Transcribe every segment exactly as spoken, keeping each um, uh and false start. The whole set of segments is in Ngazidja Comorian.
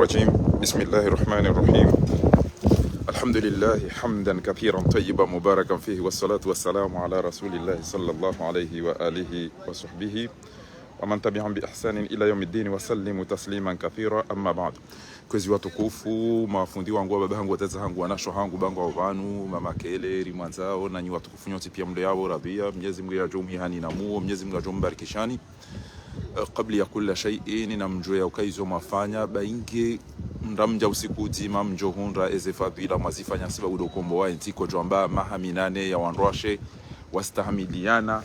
الرجيم. بسم الله الرحمن الرحيم. الحمد لله حمدا كثيرا طيبا مباركا فيه، والصلاة والسلام على رسول الله صلى الله عليه وآله وصحبه ومن تبعهم بإحسان إلى يوم الدين وسلم تسليما كثيرا، أما بعد. Kwezi watukufu, mafundi wangu, wababa hangu, wadzadze hangu, wanashe hangu, bangwa pvanu, mama Kele, rimwandzao, nanyi watukufu nyontsi pia mlo yapvo, radhia, Mnyezi Mngu yadjo mhihani na muo, Mnyezi Mngu yadjo mbarikishani. Eh, kabla ya kula shay'in, namdjuwe ya uka izo mwafanya, bayinge mndra mdja usiku udzima mdjo hundra eze fadhila mwazifanya hasibabu ndo ukombozi wa entsi, kodjwamba maha minane ya wandrwashe wastahamiliana,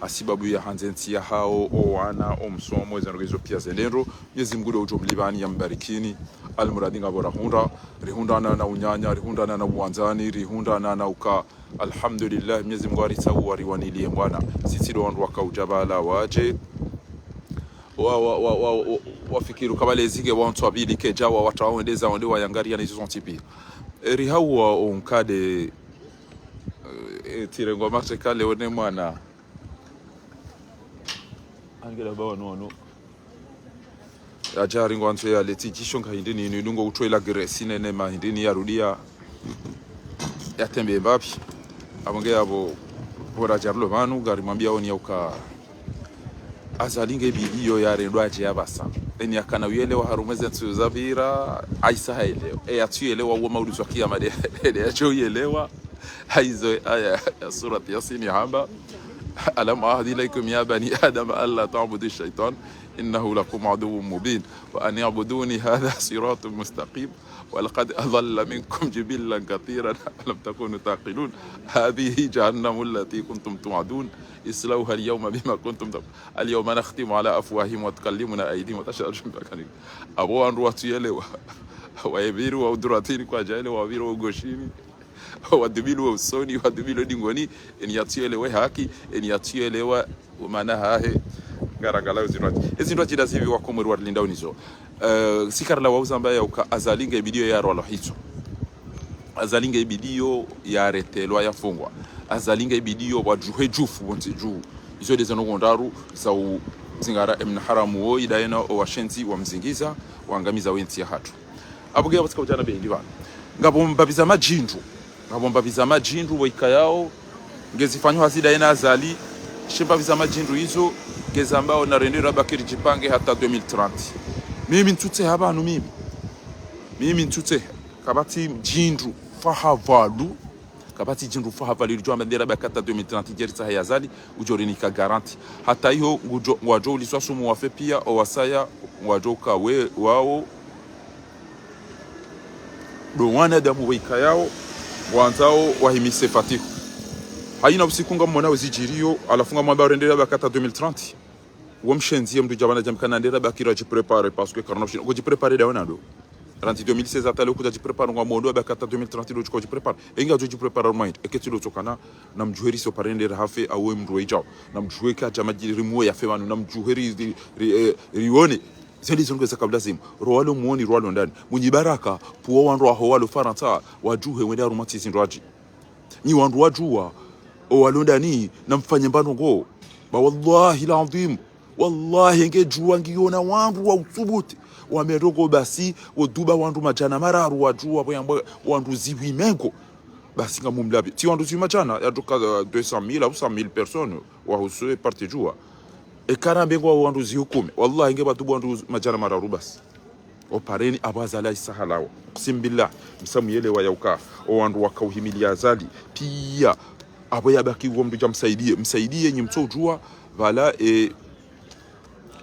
hasibabu ya handze ntsi yahao, o wana, o msomo, ezo ndrongoo izo pia zendendro, Mnyezi Mngu ndo udjo mlipvani ya mbarikini, almuradi ngapvo rahundra, rihundrana na unyanya, rihundrana na uwandzani, rihundrana na uka Alhamdulillah, Mnyezi Mngu aritsawo wariwanilie mwana. Sisi ndo wandru waka udja pvala wadje. Wa, wa, wa, wa, wa, wafikiri uka pvale zinge wantswa pvili kedja wa watra wendeza wende wayangaria na izo zontsi pia. Eri hauwa onkade, eh, tirengwa matre kale one mwana. Angela bawa no, no. Yadja ringo anzo ya leti djisho nga hindri ni, ni dungo utwe la gresi nene ma hindri ni yarudia. Yatembe mbapvi. Apvo nge yapvo, pvo radja rilo pvanu, ngarimwambia oni ya uka Azali nge bidiyo yarendwa adje yapvasa. Eni yakana uyelewa harumwa eze ntsihu zapvira, haisa hayelewa. E yatsuyelewa uwo maudu zwa kiyama nde, nde yadjo uyelewa. Haizo aya ya surat Yasin hamba: ألم أعهد إليكم يا بني آدم ألا تعبدوا الشيطان إنه لكم عدو مبين وأن اعبدوني هذا صراط مستقيم ولقد أضل منكم جبلا كثيرا أفلم تكونوا تعقلون هذه جهنم التي كنتم توعدون اصلوها اليوم بما كنتم تك-، اليوم نختم على أفواههم وتكلمنا أيديهم وتشهد أرجلهم بما كانوا يكسبون. Apvo wandru watsuyelewa. Wayepviri wa uduratini kwadjaelewa, wapviri wa ugoshini. Wadubilwa usoni, wadubilwa dingoni, eni yatsuyelewa haki, eni yatsuyelewa umana hahe, ngarangala uzindrwadji. Ezindrwadji ndazipvi wakomori warilinda unizo. Eh, sikarila wa uzamba ya uka Azali nge bidiyo yarwalwa hitswa. Azali nge bidiyo yaretelwa yafungwa. Azali nge bidiyo wadjuhe djufu wontsi dju. Izo nde zeno ndraru za uzingara emna haramu wo idayena owashenzi wamzingiza, wangamiza wentsi yahatru. Apvo nge yapvo tsika udjana bendi pvanu. Ngapvo mbapvi za madjindru. Ngapvo mbapvi za madjindru, wo ikayao, ngezifanyo hazi ndayena Azali, she mbapvi za madjindru izo, ngezambao narende rabaki ridjipange hata deux mille trente. Mimi ntsutseha pvanu mimi. Mimi ntsutseha. Kapvatsi djindru faha pvwalu. Kapvatsi djindru faha pvwalu, ridjo amba nde rabaki hata deux mille trente, djeritsaha ya Azali, udjo rinika garanti. Hata iho, ngudjo, ngwadjo uliswa sumu wafe pia, owasaya, ngwadjo uka we, wao, ndo wanadamu wo ikayao, wandzao wahimise fatihu. Hayina usiku ngamwona wezidjiriyo, halafu ngamwamba urende rabaki hata deux mille trente. Wo mshenzi ye mndru djapvana djamkana nde rabaki radjiprépare, parce que karina ushinda. Ngodjiprépare ndawe nado. Randzi deux mille seize hata leo kudjadjiprépare, ngamwondo rabaki hata deux mille trente ndo udjo udjiprépare. Enga udjo udjiprépare mwayi. Eke tsi ndo tsokana, namdjuhe riso pare nde rahafe, awe mndru wedjao. Namdjuhe kadja madjiri muwe yafe pvanu, namdjuhe ri, ri, ri, eh, rione. Zeli zongo za kabla zimu. Rwalo muoni, rwalo ndani. Mwinyi baraka, pvuwa wandru waho walo Farantsa, wadjuhe wende harumwa ntsi zindrwadji. Nyi wandru wadjuwa, owalo ndani, namfanye mbano ngo. Ba wallahi l'adhwim. Wallahi ngedjuwa ngiyona wandru wa utsubuti. Wamendrongo basi, woduba wandru madjana mararu wadjuwa, pvo yambwa wandru zihwi mengo. Basi ngamumlapvi. Tsi wandru zihwi madjana, yadjoka, euh, deux cent mille au cent mille personnes, wahusu e parti djuwa. Eka rambe ngo wandru zihwi kume. Wallahi nge pvadubu wandru madjana mararu basi. Opareni apvo Azali haisa halawa. Uksimu billah, msa muyelewa ya uka owandru waka uhimiliya Azali. Pia, apvo yabaki uwo mndru dja msaidiye. Msaidiye nyi mtso udjuwa, pvala, e,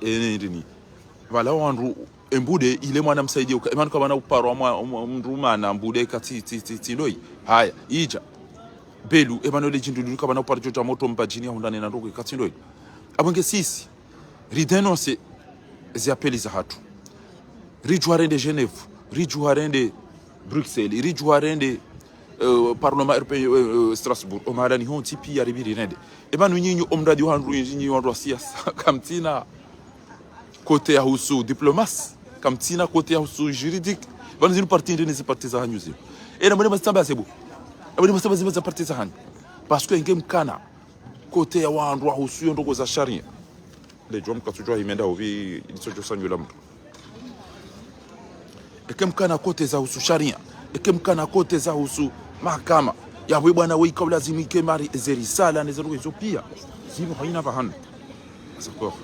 e, nindrini. Pvala wandru, embude, ile mwana msaidiye uka, emanu kapvana uparwa mwa, mwa, mndru mana mbude katsi, tsi, tsi, tsi ndoyi. Haya, idja. Belu, emanu le djindru linu kapvana uparwa djodja moto mbadjini yahundrane na ndrongo katsi ndoyi. Apvo nge sisi. Ridénoncer ezi appel zahatru. Ridjuwa rende Genève, ridjuwa rende Bruxelles, ridjuwa rende, euh, Parlement européen, euh, euh, Strasbourg, omahalani hontsi pia ripviri rende. Epvanu nyinyi omradi wahandru nyinyi wandru wa siasa, kamtsina côté yahusu diplomatie, kamtsina côté yahusu juridique. Epvanu zinu parti ndrini zi parti zahanyu zinu. Ena mwene mazitamba zebu. Mwene mazitamba zebu za parti zahanyu. Parce que nge mkana côté ya wandru wahusu yo ndrongo za sharia. Ledjuwa mkatsudjuwa himenda hupvi, ilitsodjo sanyula mndru. Eke mkana kote za husu sharia, eke mkana kote za husu mahakama, yapvo bwana we ika ulazimu ike mari eze risala neze ndrongoo izo pia zipvo haina pvahanu. D'accord.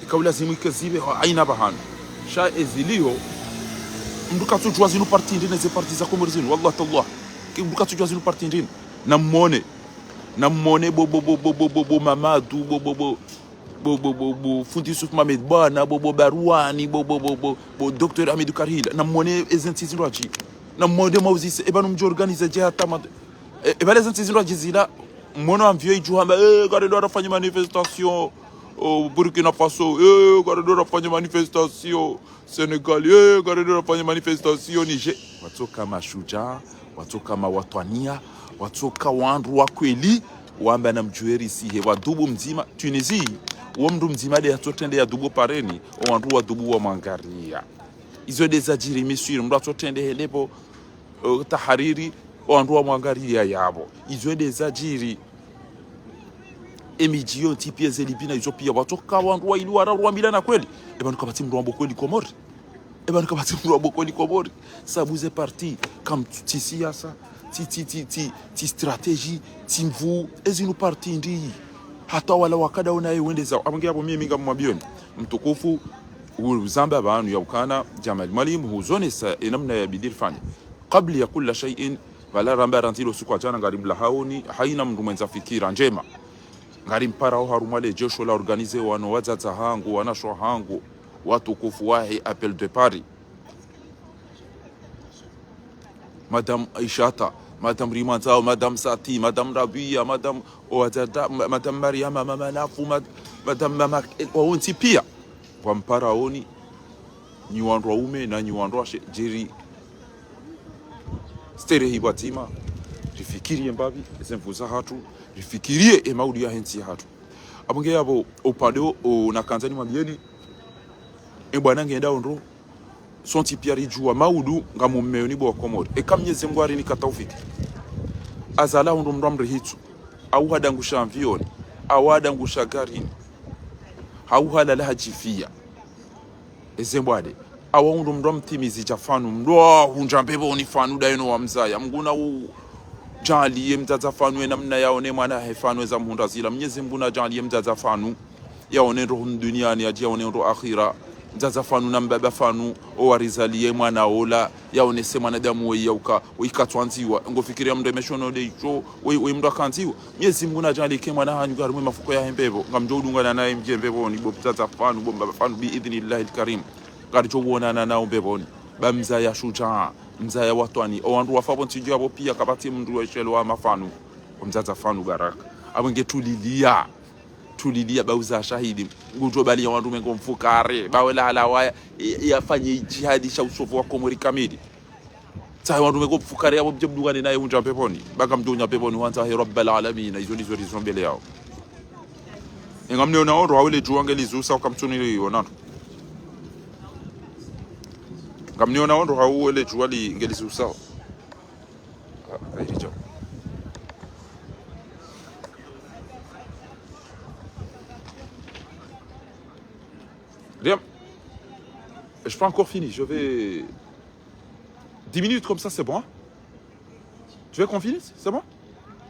Ika ulazimu ike zipvo haina pvahanu. Sha ezilio, mndru katsudjua zinu parti ndrini, ze parti za Komori zinu, wallah tallah. Ke mndru katsudjua zinu parti ndrini. Na mwone. Na mwone bo, bo, bo, bo, bo, bo, bo, Mamadu, bo, bo, bo, bo, bo, bo, bo, fundi Yusuf Mohamed Bwana, bo, bo, Barwani, bo, bo, bo, bo, bo, Docteur Hamidou Karihila. Na mwone eze ntsi zindrwadji. Na mwone mauzise, eba no mdjo organiser dje hata ma-, e, eba eze ntsi zindrwadji zila, mwono amvio idju hamba, eh, ngarendo rafanye manifestation, o Burkina Faso, eh, ngarendo rafanye manifestation. Sénégal, eh, ngarendo rafanye manifestation Niger. Watsoka mashudjaa, watsoka mawatwania, watsoka wandru wa kweli, wamba na mdjuwe risihe, wadhubu mdzima, Tunisie, wo mndru mdzima nde yatsotrende yadhubu pareni, o wandru wadhubu wamwangaria. Izo nde zadjiri Misri, mndru yatsotrende hende pvo, eh, Tahariri, o wandru wamwangaria yapvo. Izo nde zadjiri. Emidji yontsi pia ze Libye na izo pia, watsoka wandru waili wararu wambilana kweli. Eba nuka pvatsi mndru wambo kweli Komori. Eba nuka pvatsi mndru wambo kweli Komori. Sabu ze parti, kam tsi siasa, tsi, tsi, tsi, tsi, tsi stratégie, tsi nvuu, ezinu parti ndi. Hata wala wakada ona ye wende zao. Apvo nge apvo mimi ngamwambioni. Mtukufu, uzamba pvanu ya ukana, Djamal Mwalimu, huzonesa enamna yabidi rifanye. Kabla ya kula shay'in, pvala ramba randzi lo usiku wa djana ngari mlahaoni, haina mndru mwendza fikira ndjema. Ngari mparao harumwa le djesho la organiser wanu wadzadze hangu, wanashe hangu, watukufu wahe Appel de Paris. Madame Aïchata, Madame Rimanzao, Madame Sati, Madame Rabia, Madame Oadada, Ma-, Madame Mariama, Mama Nafu, Mad-, Madame Mama, eh, wawontsi pia. Wamparaoni, nyi wandru waume na nyi wandru washe, djeri sterehi pvadzima, rifikirie mbapvi, eze nvuu zahatru, rifikirie emaudu yahe ntsi yahatru. Apvo nge yapvo, upande o, o, nakandza nimwambieni, e bwana ngenda ondro, sontsi pia ridjua maudu ngamummeoni bo wa Komori. Eka Mnyezi Mngu harinika taufiki. Azala hundru mndru amrihitsu. Au hadangusha mvioni. Au hadangusha garini. Au halala hadjifia. Eze mbwade. Au hundru mndru amtimizi dja fanu. Mndru ahundja mbepvoni fanu daye no wamzaya. Mngu na u-, djaanliye mdzadze fanu enamna yaone mwana hahe fanu eza mhundra zila. Mnyezi Mngu na djaanliye mdzadze fanu. Yaone ndro hunu duniani, yadje yaone ndro akhira. Mdzadze fanu na mbaba fanu, owarizaliye mwana ola, yaonese mwanadamu weyi yauka, weyi katswandziwa. Ngofikiria mndru emeshono nde icho, weyi, weyi mndru akandziwa. Mnyezi Mngu na djaanliye ike mwana hanyu ngari mwe mafuko yahe mbepvo, ngamdjo udungana naye mdje mbepvoni, bo mdzadze fanu, bo mbaba fanu, bi idhnillahil karim. Ngaridjo uonana nao mbepvoni. Ba mzaya shudjaa, mzaya watwani, owandru wafa pvo ntsi dju yapvo pia kapvatsi mndru weshelewa mafanu, o mdzadze fanu baraka. Apvo nge tulilia. Tulilia ba uza shahidi. Ngudjo baliya wandru mengo mfukare. Ba wela halawa ya, ya, yafanye idjihadi sha usofu wa Komori kamili. Tsahe wandru mengo mfukare yapvo mdje mdungane naye undja mbepvoni. Ba ngamdjo unya mbepvoni, wandza he Rabbal Alamina. Izo ndizo rizo mbele yao. Ngamniona ondro hawele djuwa ngeli zusa ukamtsuni li onano. Ngamniona ondro hawele djuwa li ngeli zusa. Ah, ah, il est déjà. Liam, j'ai pas encore fini. Je vais dix minutes comme ça, c'est bon, hein ? Tu veux qu'on finisse ? C'est bon ?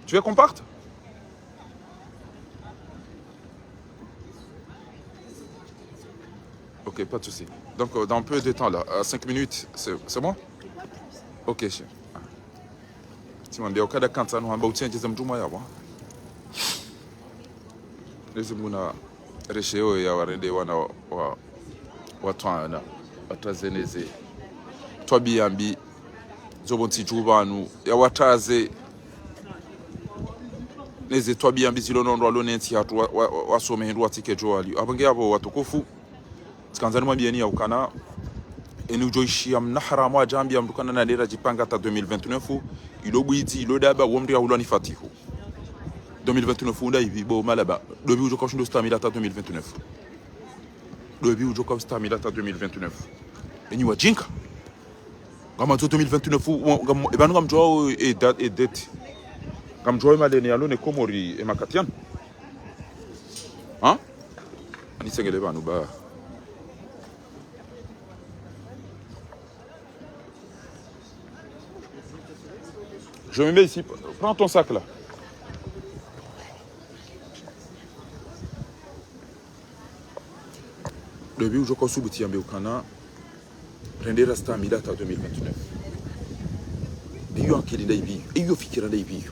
Tu veux qu'on parte ? Ok, pas de souci. Donc, euh, dans peu de temps, là, à cinq minutes, c'est, c'est bon ? Ok, chef. Tsimwambia ukada kantsa no hamba utsendjeza mndru mwa yapvo. Mnyezi Mngu nareshe yo yawarende wana wa, wa, watwana, watraze neze twabiya mbi, zo pvo ntsi dju pvanu, yawatraze neze twabiya mbi zilo no ndro walo ne ntsi hatru wa, wa, wa, wasome hindru watsike djo wali. Apvo nge yapvo watukufu, tsikandza nimwambieni ya ukana, eni udjo ishiya mna haramu adjambi ya mndru kana na lera djipanga hata deux mille vingt-neuf, ilo bwidzi, ilo daba, wo mndru ya hulwa ni fatihu. Deux mille vingt-neuf unda ipvi bo malaba, dopvi udjo kaushindo stamila hata deux mille vingt-neuf. Dopvi udjo kaustamila hata deux mille vingt-neuf. Eni wadjinga. Ngamwandzo deux mille vingt-neuf, wa, ngam, epvanu ngamdjuwao e date, e date. Ngamdjuwao e malene yalo ne Komori e makati yanu. Ha ? Ani sengele pvanu ba. Je me mets ici. Prends ton sac là. Dobi udjoka usubuti yambe ukana rende rasta mila ta deux mille vingt-neuf. Iyo ankili nda ipvi iyo. Iyo fikira nda ipvi iyo.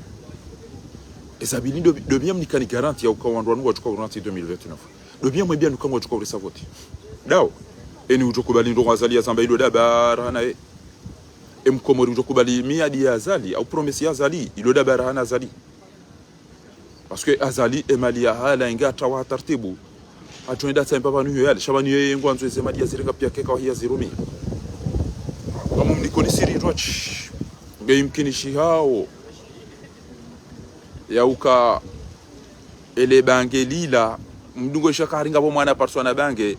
Eza mbili ndo, dobi yamnikani garanti ya uka wandru wanu wadjoka uranti deux mille vingt-neuf. Dobi yamwambia nuka ngwadjoka uresa vote. Dawo. Eni udjokubali ndrongo Azali yazamba ilo dabara hana e. E mkomori udjokubali miadi ya Azali, au promesse ya Azali, ilo dabara hana Azali. Parce que Azali, e mali yahala, inge atrawa ha tartibu. Atsoenda tsaimba pvanu iyo yale, sha pvanu iyo ye ngwandzo eze mali yazirenga pia keka wahi yazirumia. Kamu mnikoni siri ndrwachi. Nge imkinishi hawo. Ya uka ele bange lila, mdungo ishaka haringa pvo mwana parswa na bange,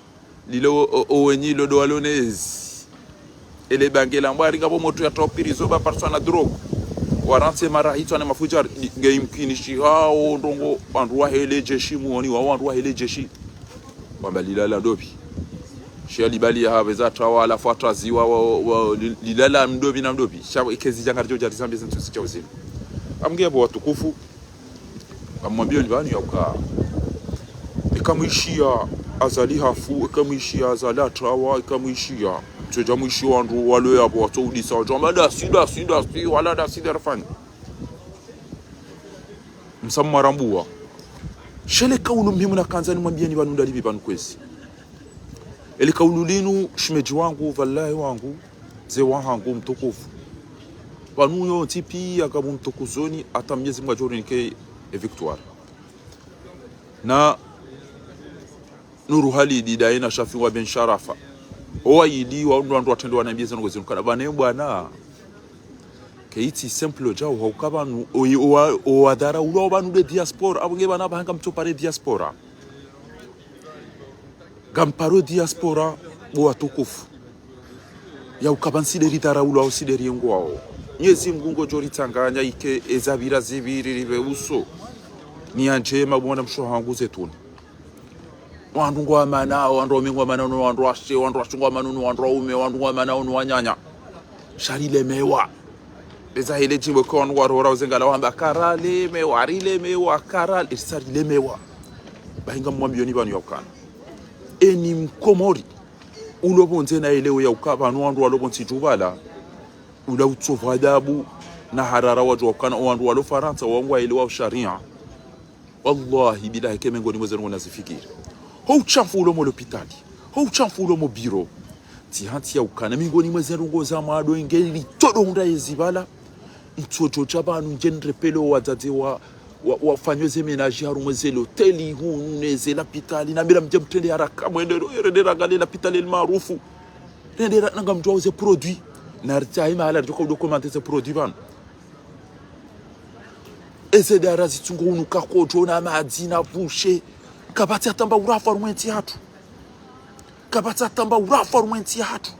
lilo o, o, owenyi lo do walonezi. Ele bange la mbwa haringa pvo motru ya topiri zoba parswa na drogue. Warantse mara hitswa na mafujari, nge imkinishi hawo ndrongo, wandru wahele jeshi muoni, wa wandru wahele jeshi. Wamba lilala ndopvi. Shia libali ya haveza trawa, halafu atraziwa, wa, wa, li-, lilala ndopvi na ndopvi. Sha ikezi djanga ridjo djari zambi zintsu zidja uzini. Amnge yapvo watukufu. Kamwambio ni pvanu ya uka. Ikamwishiya Azali hafu, ikamwishiya Azali atrawa, ikamwishiya. Tsodja mwishiya wandru walo yapvo watso udisa, wadjo wamba dasi, dasi, dasi, wala dasi darafanya. Msamu marambuwa. Sha ele kaulu muhimu nakandza nimwambieni pvanu ndalipvi pvanu kwezi. Ele kaulu linu, shemedji wangu, pvallahi wangu, mze wahangu mtukufu. Pvanu yontsi pia kapvu mtukuzoni, hata Mnyezi Mungu adjorinike e victoire. Na Nuru Halidi daye na Shafi wa Ben Sharafa. Owa idi wa ndo wandru watrende wanambie zinu kwezi nukana. Pvane bwana. Keitsi simple djau hauka pvanu, oyi, owa, owadharaulwa pvanu de diaspora, apvo nge pvana pvahanga mtso pare diaspora. Ngamparo diaspora, bo watukufu. Ya uka pvanu si de ridharaulwa, si de riengwao. Mnyezi Mungu ngudjo ritsanganya ike eza pvira zipviri ripve uso. Nia ndjema bo mwana msho hangu zetuni. Wandru ngwamanao, wandru waume ngwamanao, wandru washe, wandru washe ngwamanao, wandru waume, wandru ngwamanao, wananya. Sha rilemewa. Eza hele djimbo kwa wandru warora uzenga la wamba karalemewa, rilemewa, karale, esa rilemewa. Bahi ngamwambioni pvanu ya ukana. Eni mkomori. Ulo pvondze na elewe ya uka pvanu wandru walo pvontsi djubala. Ula utsopva adabu na harara wadjuwa ukana, o wandru walo Farantsa, wangwa elewa o sharia. Wallahi, billahi, keme ngoni mweze ndrongo nazifikiri. Ho utshafu ulo mo lopitali. Ho utshafu ulo mo biro. Tsi hantsi ya ukana, mengoni mweze ndrongo za mwado inge litodo hundra yezi pvala. Ntsodjo dja pvanu ndje nrepele o wadzadze wa, wa, wafanyo ze ménage harumwa ze loteli hunu ne ze lapitali. Na mila mdje mtrende haraka mwende ro, rende rangalie lapitali el maarufu. Rende ra, nanga mdjuwa uze produit. Na ritsahe mahala ridjoka udo komande ze produit pvanu. Eze dara zitsungo unu kakodjo na madzi na pvushe. Kapvatsi hata mba urafu harumwa entsi yahatru. Kapvatsi hata mba urafu harumwa entsi yahatru.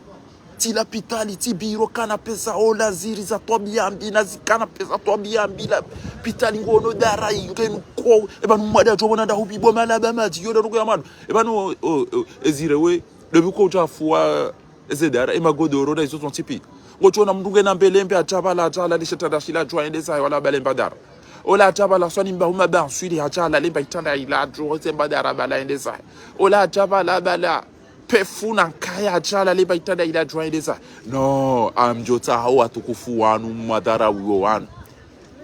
Tsi lapitali, tsi biro, kana pesa ola ziri za twabiya mbi, na zi kana pesa twabiya mbi, lapitali ngono dara ingenu ko, epvanu mwade adjo pvona nda hubi bo malaba madzi, yo daro ya mano. Epvanu, o, o, o, ezire we, dobi ko utsafuwa, eze dara, emagodoro, na izo zontsi pi. Ngotsona mndru ngena mbelembe, atsapvala, atsala, lishe tada shila, djwa ende zahe, wala balemba dara. Ola atsapvala, swani mba huma ba nswili, atsala, lemba itanda ila, djwa, zemba dara, bala ende zahe. Ola atsapvala, bala, pefu na nkaya, atsala, lemba itanda ila, djwa ende zahe. No, amdjotsaha watukufu wanu, mwadhara uwo wanu.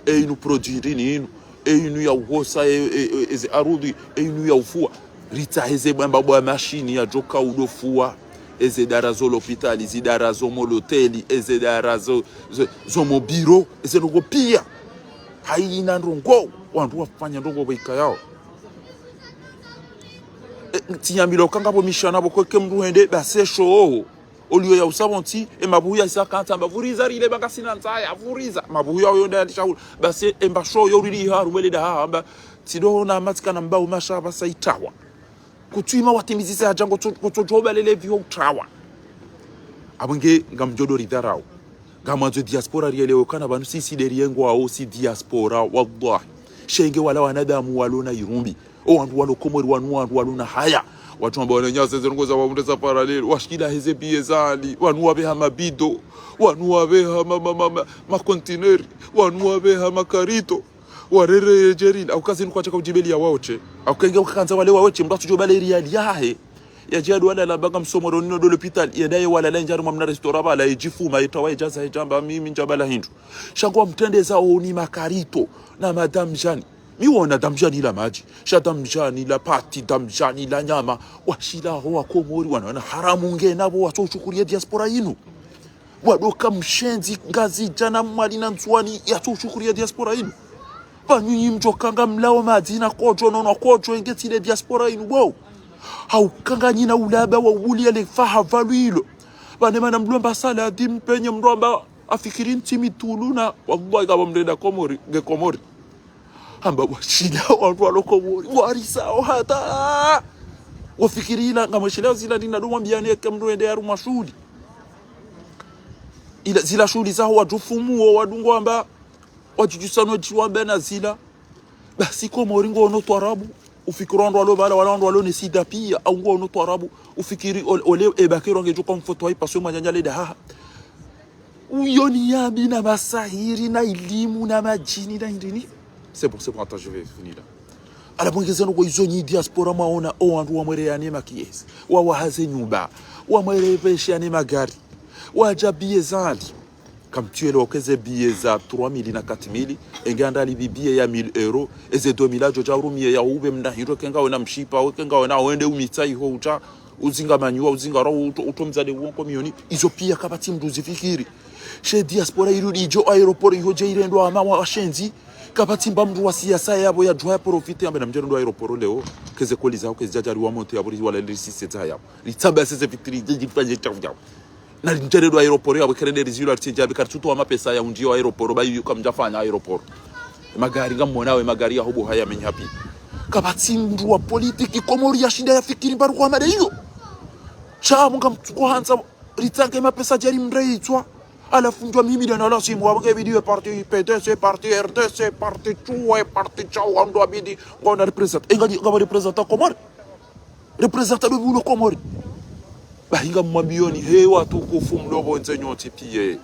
E inu produit rini inu, e inu ya uhosa, e, e, e, eze arudhi, e inu ya ufua. Ritsahe ze bwamba bwa mashini yadjoka udo fua. Eze dara zo lopitali, zi dara zo mo loteli, eze dara zo, zo, zo mo biro, eze ndrongo pia. Haina ndrongo, wandru wafanya ndrongo pvo ikayao. E, tsi nyamilo kanga pvo mishana pvo kweke mndru hende, basi esho. Oliyo ya usa pvontsi, e mabuhu ya isa kantsa, mba pvuriza rile ba ngasina ntsaya, pvuriza. Mabuhu ya oyo nda yandisha hula. Basi, e mba sho yo rili harumwa ele daha, mba, tsi do na matsi kana mba umasha pvasa itrawa. Kutsuima watimizise hadja ngotso, ngotso djoba lele pvi ho utrawa. Apvo nge ngamdjo do ridharau. Ngamwandzo diaspora rielewe ukana pvanu sisi de riengwao si diaspora, wallahi. Sha inge wala wanadamu walo na irumbi. O wandru walo Komori wanu wandru walo na haya. Watru amba wananyasa ze ndrongoo za wahundre za parallèle, washikila heze biye zali, wanu wapveha mabido, wanu wapveha ma, ma, ma, ma, makontineri, wanu wapveha makarito, warere ye djerini, au kazi nukwatsa kaudjibeli ya waoche, au kenge wakandza wale waoche, mndru atsudjo bale riyali yahe. Ya djihadi wala la banga msomoro nino do l'hôpital, ya daye wala la ndjari mwa mna restaurant bala, ya djifuma, ya tawa, ya djaza, ya djamba, mimi ndjabala hindru. Sha ngwamtrendeza oni makarito, na madame Jeanne. Mi wona damdjani la madji, sha damdjani la pati, damdjani la nyama. Washila ho wa Komori, wana, wana haramu ngena pvo watso ushukuriya diaspora yinu. Wadoka mshendzi, Ngazidja na Mwali na Ndzuwani, yatso ushukuriya diaspora yinu. Pvanu nyi mdjoka ngamlao madzi na kodjo, nono kodjo, enge tsi le diaspora yinu, wow. Hauka nganyina ulaba wa ubuliya le faha pvalu ilo. Pvane mana mlomba saladi mpenye mlomba afikiri ntsi mitulu na, wallahi, kaba mrenda Komori, nge Komori. Hamba washila wandru walo Komori, warisao hata. Wafikiri ila, ngamweshileo zila nina do mwambiyani eke mndru ende harumwa shuhuli. Ila zila shuhuli zaho wadjufumu wo wadungu wamba, wadjudjusano djiwambe na zila. Basi Komori ngono twarabu, ufikiri wandru walo pvala, wala wandru walo ne sida piya, au ngono twarabu, ufikiri ole, ole ebakero ngedjo kwa mfoto wa ipaswe mwananya le dahaha. Uyo ni yambi na masahiri na ilimu na madjini na indrini. C'est bon, c'est bon, attends, je vais finir là. Ala pvo ngezano kwa izo nyi diaspora mwaona, o wandru wamwereyane makiyezi, wawahaze nyumba, wamwerepveshane magari, wadja biye zali. Kamtsuelewa ke ze biye za trois mille na quatre mille, enge andali bibiye ya mille euros, eze deux mille adjo dja urumiye ya ube mna hindru, ke ngawe na mshipa, we ke ngawe na wende umitsa iho udja, uzinga manyuwa, uzinga ra uto, uto mzade uonko mioni, izo piya kapvatsi mndru zifikiri. She diaspora irudi idjo aéroport iho dje irendwa ama wa washenzi, kapvatsi mba mndru wa siyasa yapvo yadjuwa ya profiter, ambe na mdje rendwa aéroport leo, keze koli zao, keze djadjari wa monte yapvo, riwala liri sise za yapvo. Ritsamba seze fitiri, dje djifanye chafu yapvo. Na rinjere do aéroport, ya bwekere de rizilo aritse djabi, karitsutowa mapesa ya undjiyo aéroport, ba yuyu kamdjafanya aéroport. Magari ngamwonao, magari ya hobo haya menyi hapi. Kapvatsi mndru wa politiki Komori yashinda yafikiri mbaru kwa mada iyo. Sha munga mtsuko handza, ritsange mapesa djari mreitswa. Halafu ndjwa mimi dana la simu, wa nge bidi we parti P D C, parti R D C, parti chuwe, parti chau, ando abidi, ngona represent. Enga di, ngaba represent Komori. Representa do bulo Komori. Bahi ngamwambiyoni, he watukufu mlo pvondze nyontsi piya.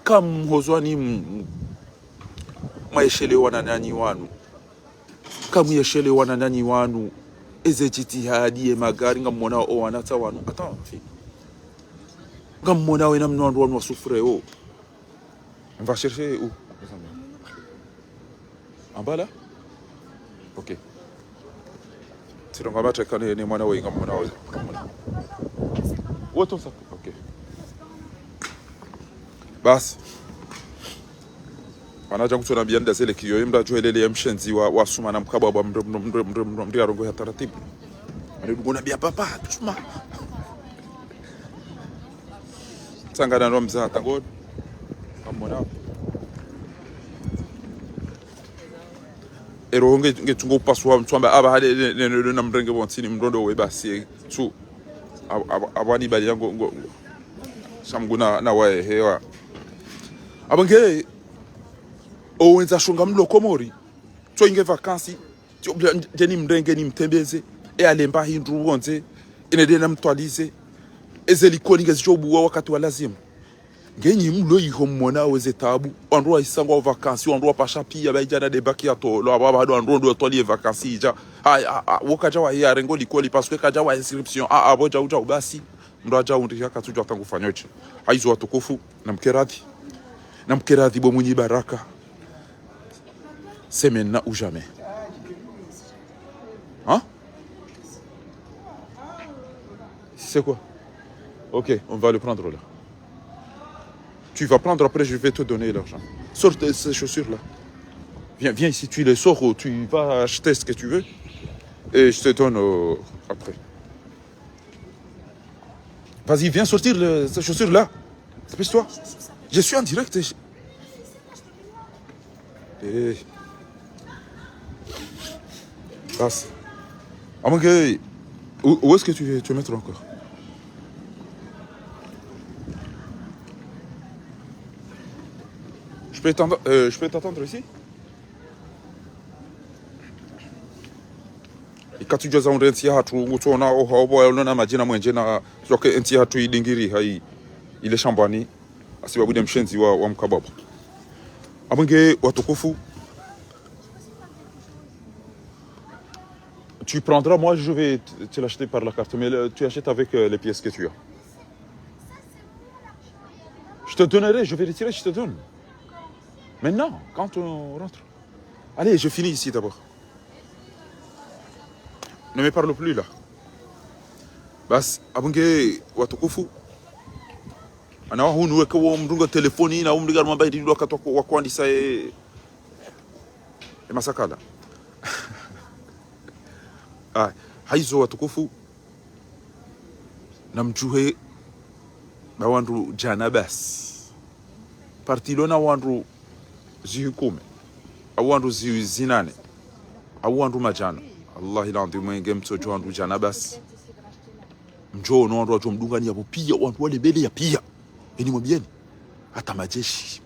Kamhozwani m-, m-, mwaeshele wananyanyi wanu. Kamuyeshele wananyanyi wanu. Eze djitihadi ye magari ngamwonao o wanatsa wanu. Attends, fi. Ngamwonao ena mno wandru wanu wa souffre o. On va chercher où ? En bas là ? Ok. Tsilonga matreka ne, ne mwana we, ngamwona we, ngamwona. Woto sa, ok. Basi. Wana djangu tsona bianda zele kiyo, imda djo elele ya mshenzi wa, wa suma na mkabwa bwa mre, mre, mre arongo ya taratibu. Ane dungona biya papa, tusuma. Tsangana no mza, tango. Ngamwona. Ero nge, nge tsungo upasuwa, mtswamba, aba hale, ne, ne, ne, ne, na mrenge pvontsini, mrondo we basi, tsu. Ab-, ab-, abwani bali yango, ngo, ngo. Sha mguna, na waye, hewa. Aba nge, owendza shonga mlo Komori. Tso inge vacances. Tso bla, ndje ni mrenge, ni mtembeze. E alemba hindru pvondze. Ene de na mtwalize. Eze likoli nge zidjo buwa wakati wa lazimu. Ngenyi mlo iho mwona weze tabu. Wandru wa isangwa vacances, wandru wa pasha piya, ba idjana de bac ya tolo, aba, aba, wandru ndo twaliye vacances idja. Ay, a, a, wo kadja wa hiya rengo likoli, parce que kadja wa inscription, a, a, bo djau, djau, basi. Mndru adja undri ya katsudjua tangu fanyo tsi. Hayizo watukufu, na mkeradhi. Na mkeradhi bo mwinyi baraka. C'est maintenant ou jamais. Hein ? C'est quoi ? Ok, on va le prendre là. Tu vas prendre après, je vais te donner l'argent. Sors tes, ces chaussures-là. Viens, viens ici, tu les sors, tu vas acheter ce que tu veux. Et je te donne, euh, après. Vas-y, viens sortir le, ces chaussures-là. Dépêche-toi. Je suis en direct. Eh. Passe. Ah, mon gars, où, où est-ce que tu veux, tu veux mettre encore ? Je peux t'attendre, euh, je peux t'attendre ici ? Et Katsidjuwa za undre ntsi yahatru, ngutsona oha opvo yalona madjina mwenje na zoke ntsi yahatru idingiri hayi ile shambwani, hasibabu nde mshenzi wa, wa mkabwabwa. Abonge watukufu. Tu prendras, moi je vais te, te l'acheter par la carte, mais le- tu achètes avec euh, les pièces que tu as. Je te donnerai, je vais retirer, je te donne. Maintenant, quand on rentre. Allez, je finis ici d'abord. Ne me parle plus là. Basi, abonge watukufu. Ana wahunu weke wo mdunga telefoni na umdiga mwamba idindwa katwa wa kwandisa e, e masakala. Ah, hayizo watukufu. Namdjuhe ba wandru djana basi. Parti ilo na wandru zihukume. Au wandru zi- zinane. Au wandru madjana. Wallahi ladhim, mwenge mtsodjo wandru djana basi. Mdjo no wandru wadjo mdungani yapvo piya, wandru wale mbele ya piya. Eni mwambieni. Hata madjeshi.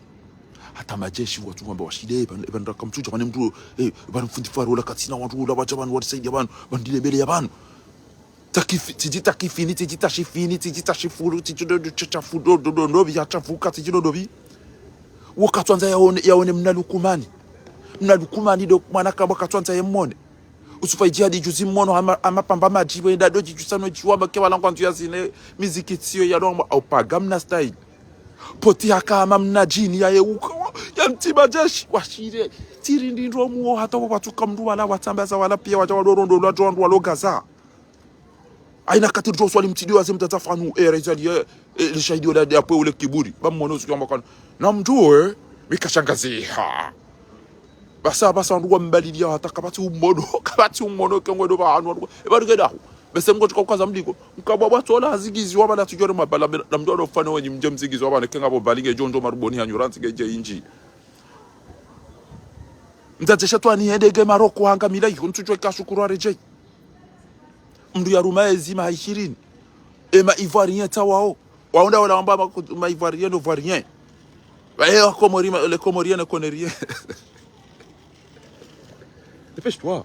Hata madjeshi, wandru wamba washile, pvan- pvan raka mtsudja, pvane mdru, eh, pvane mfundi faru, ola katsina wandru, ola wadja pvanu, warisaidia pvanu, pvanu ndile mbele ya pvanu. Takifi- tsidji takifini, tsidji tashifini, tsidji tashifuru, tsidji do- do- tshafuru, do- do- do- ndopvi, ya tshafuka, tsidji do- ndopvi. Wo katswandza yaone, yaone mna Lukumani. Mna Lukumani ndo mwana kabwa katswandza yemone. Usufa idjihadi juzi mmono hama, hama pamba madji, wenda do djidjusa no djiwa, make walangwa ndzu ya zine, miziki tsiyo ya longwa, au paga mna style. Poti haka hama mna djini, ya yeuka, ya mtima jeshi, washire. Tsiri ndi ndo muo, hata wo watsuka mndru wala, watsambaza wala, piya wadja walo rondo, wala djo wandru walo gaza. Haina katiri djo swali mtsidi waze mtata fanu, eh, raizali, eh, eh, le shahidi wala de apwe ule kiburi. Ba mmono usiku wa makana. Namdjuwe, mi kashangaziha. Basa, basa, wandru wambaliliya hata kapvatsi umono, kapvatsi umono, kengwe do pvanu, wandru, e pvanu ke dahu. Bese mngo tsuka ukaza mdiko. Mkabwabwa tsola hazigiziwa pvala tsudjore mabala, namdjuwa no fane wenyi mdje mzigiziwa pvane, kenga pvo mbali nge djo ndjo maruboni hanyu rantsi nge dje indji. Mdzadze shetwani hende nge Maroko hanga mila iho, ntsudjuwa ika shukuru aredjeyi. Mndru yaruma ezima ha ishirini. Ema Ivoirien tsawao. Waunda wala wamba ma, ma Ivoirien, no Ivoirien. Wae wa Comorien, ma, le Comorien, ne Comorien. Dépêche-toi.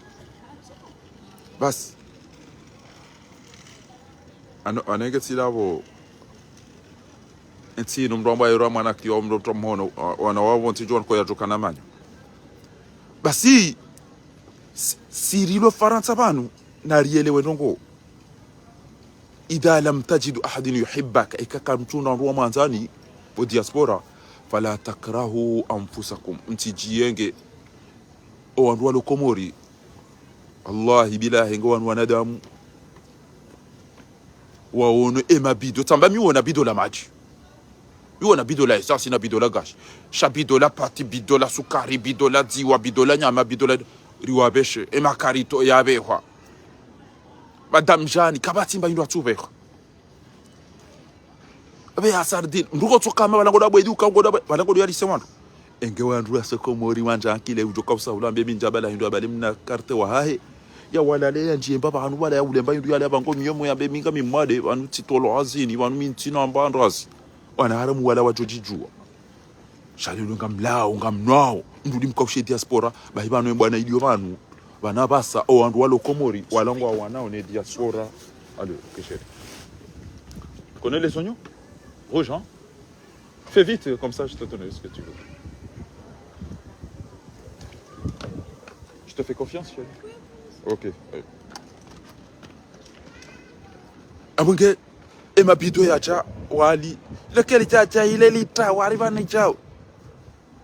Basi. Ano, anenge tsilapvo. Ntsi inu mndru amba yero mwana kiyo mndru mndru mhono, wa- wana wapvo ntsi djo nkoya djukana manyo. Basi, si- sirilo Farantsa pvanu, narielewe ndrongo. إذا لم تجد أحد يحبك, eka kamtsuna wandru wa mwandzani, pvo diaspora, فلا تكرهوا أنفسكم, mtsidjiyenge, o wandru walo Komori, wallahi billahi, ngo wanu wanadamu. Waono ema bido, tsamba mi wona bido la madji. Mi wona bido la essence na bido la gashi. Sha bido la pati, bido la sukari, bido la dziwa, bido la nyama, bido la riwabeshe. Ema karito yapvehwa. Madame Jeanne, kapvatsi mba indru atsupvehwa. Abe ya sardine, mndru kotsoka ma pvala ngodo abwedi uka ngodo abwe- pvala ngodo yalise wandru. Enge wandru wase Komori wandja ankile udjo kausa ulambe mindja pvala hindru abale mna karte wahahe. Ya walale ya ndjemba pvanu pvala ya ulemba hindru yale apvango miyomo ya be minga mimwade, pvanu tsitolo hazini, pvanu mintsina amba andrazi. Wana haramu wala wadjo djidjuwa. Sha lelo ngamlao, ngamnwao, mndru limkaushe diaspora, bahi pvanu e bwana iliyo pvanu, pvana pvasa, o wandru walo Komori, walangwa wanao ne diaspora. Allez, ok, chérie. Tu connais les oignons ? Rouge, hein ? Fais vite, comme ça, je te donne ce que tu veux. Je te fais confiance, chérie. Ok, allez. Abonge, ema bido yadja, wali. Lekeli djadja, ile lita, wali pvani djao.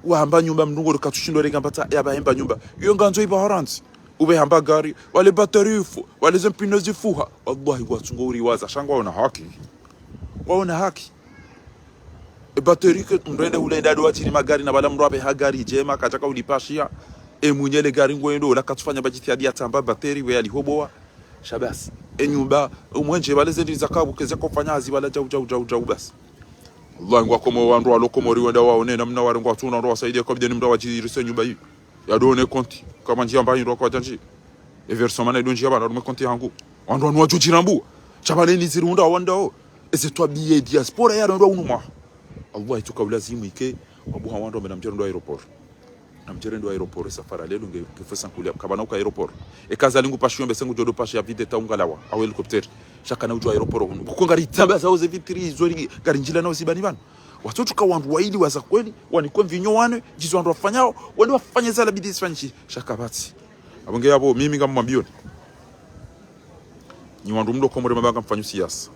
Wahamba nyumba mndru ngo katsushindo renga mbata, yapva hemba nyumba. Iyo ngandzo ipva horantsi. Upve hamba gari, wale batterie ifu, wale ze mpine zifuha. Wallahi, ngwatsungo uriwaza, sha ngwaona haki. Ngwaona haki. E batterie ke mndru ende ulenda do watini magari na pvala mndru apveha gari djema, kadjaka ulipashiya. E mwinyi le gari ngwendo, ula katsufanya ba jitihadi ya tsamba batterie we yalihobowa. Sha basi. E nyumba, umwenje pvale ze ndri zakabu, keze kofanya hazi pvala djau, djau, djau, djau basi. Wallahi, ngwakomo wandru walo Komori wenda waone namna wale ngwatsuna wandru wasaidie kwa bideni mndru wadjirise nyumba yi. Ya done konti. Kama ndjia mba hindru kwa djandji. E versement na idonji ya pvana rume konti hangu. Wandru wanu wadjo djirambuwa. Sha pvale ni zirunda wandao. Eze twabiya diaspora ya randwa unu mwaha. Allah itsuka ulazimu ike, wabuha wandru wambe na mdjaro ndo aéroport. Namdjere ndo aéroport, safari lelo nge, nge fesa nkuli, kapvana uka aéroport. Eka Azali ngu pashiyo mbe se ngudjo ndo pashiya vide ta ungalawa, au hélicoptère. Sha kana udjo aéroport hunu. Kuko ngari tamba zao ze vitri, zo ri, ngari ndjila nao zibani pvanu. Watsotuka wandru waili waza kweli, wanikwe mvinyo wanwe, djizo wandru wafanyao, wende wafanye zala bidi zifanyishihe. Sha kapvatsi. Apvo nge yapvo, mimi ngamwambiyoni. Nyi wandru mlo Komori mabanga mfanyo siasa.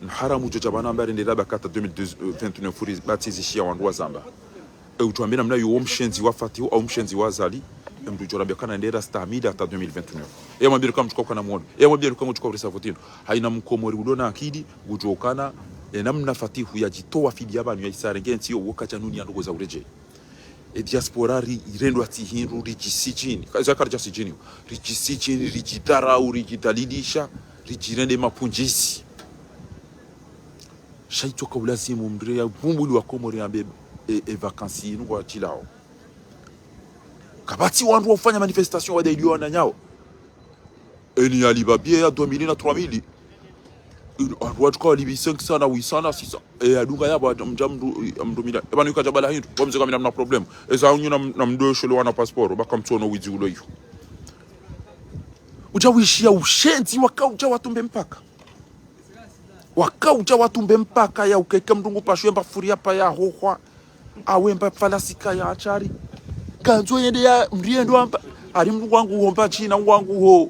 Nharamu djo dja pvanu amba rende laba kata deux mille vingt-neuf uri batsi zishiya wandru wazamba. E utwambe namna yo wo mshenzi wa Fatihu au mshenzi wa Azali. E mndru djo rambia kana ndera stahamili hata deux mille vingt-neuf. E mwambie kama mtsuka ukana mwono. E mwambie kama mtsuka urisa votino. Haina mkomori ulo na akili, ngudjo kana, e namna Fatihu ya djitowa fidi ya pvanu ya isarenge ntsi yo woka djanuni ya ndoko za uredjei. E diaspora ri, irendwa tsi hindru, ridjisijini. Ka, izo yaka ridjasijini. Ridjisijini, ridjidharau, ridjidhalilisha, ridjirende mapundjisi. Sha itsoka ulazimu mndru ya vumbuli wa Komori ambe e, e vacances inu ngwa djilao. Kapvatsi wandru wa ufanya manifestation wadailiwa wananyao. Eni yalipva biye ya deux mille na trois mille. Inu, wandru watsuka walipvi cinq cents na huit cents na six cents. E yadunga yapvo mdja mndru, mndru mila. E pvanu ika djabala hindru. Bo mze kamina mna problème. Eza unyu na, na mndru sholo wana passeport. Baka mtsono widzi ulo iyo. Udja wishiya ushenzi waka udja watumbe mpaka. Waka udja watumbe mpaka ya ukeke mndru ngu pashiyo mba furi ya paya hohwa. Awe mba falasika ya achari. Kandzo yende ya mriendo amba. Ari mndru wangu ho mba china wangu ho.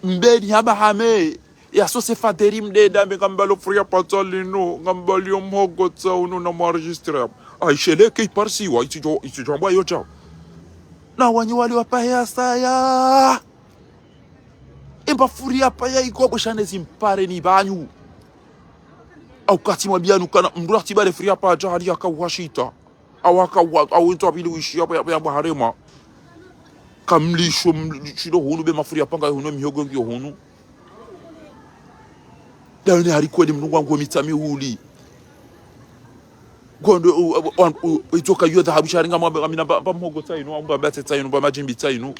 Mbeni haba hame. Ya sose faderi mdeda mbe ngamba lo furi ya paya linu. Ngamba liyo mhogo tsa unu na mwaregistre. Aisheleke iparisiwa. Itsidjo, itsidjo amba yo djao. Na wanyi wali wa pahe ya saya. Emba furi ya paya iko bweshane zimpare ni pvanyu. Au kati mwambiyanu kana mndru atsi bale furi ya paya djahali yaka uhashita. Au aka uha, au ento apvili wishi ya paya, paya harema. Kamlisho, mlishilo hunu be mafuri ya panga hunu, mihogo ngiyo hunu. Dawe ne hari kweli mndru wangu wa mitsa mihuli. Kondo, u, u, u, u, itsoka yo dhahabu sharinga mwa, amina ba, ba mhogo tsa inu, amba batse tsa inu, ba madjimbi tsa inu.